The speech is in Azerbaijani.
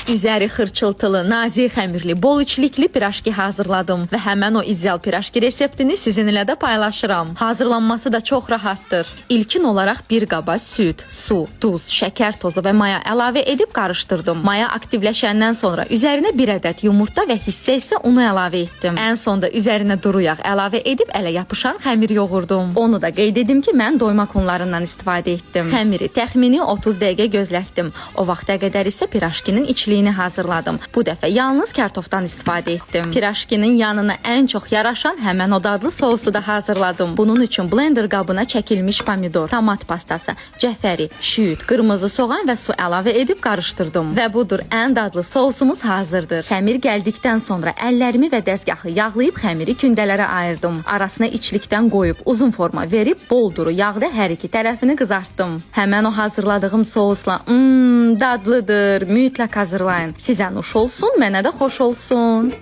Üzəri xırçıltılı, nazik xəmirli, bol içlikli piraşki hazırladım və həmən o ideal piraşki reseptini sizinlə də paylaşıram. Hazırlanması da çox rahatdır. İlkin olaraq bir qaba süd, su, duz, şəkər tozu və maya əlavə edib qarışdırdım. Maya aktivləşəndən sonra üzərinə bir ədəd yumurta və hissə-hissə unu əlavə etdim. Ən sonda üzərinə duru yağ əlavə edib ələ yapışan xəmir yoğurdum. Onu da qeyd edim ki, mən doyma unlarından istifadə etdim. Xəmiri təxmini 30 dəqiqə gözlətdim. O vaxta qədər isə piraşkinin içliyini hazırladım. Bu dəfə yalnız kartofdan istifadə etdim. Piraşkinin yanına ən çox yaraşan həmən o dadlı sousu da hazırladım. Bunun üçün blender qabına çəkilmiş pomidor, tomat pastası, cəfəri, şüyüd, qırmızı soğan və su əlavə edib qarışdırdım. Və budur, ən dadlı sousumuz hazırdır. Xəmir gəldikdən sonra əllərimi və dəzgahı yağlayıb xəmiri kündələrə ayırdım. Arasına içlikdən qoyub uzun forma verib bol duru yağda hər iki tərəfini qızartdım. Həmən o hazırladığım sousla dadlıdır. Mütləq hazırlayın. Sizə nuş olsun, mənə də xoş olsun.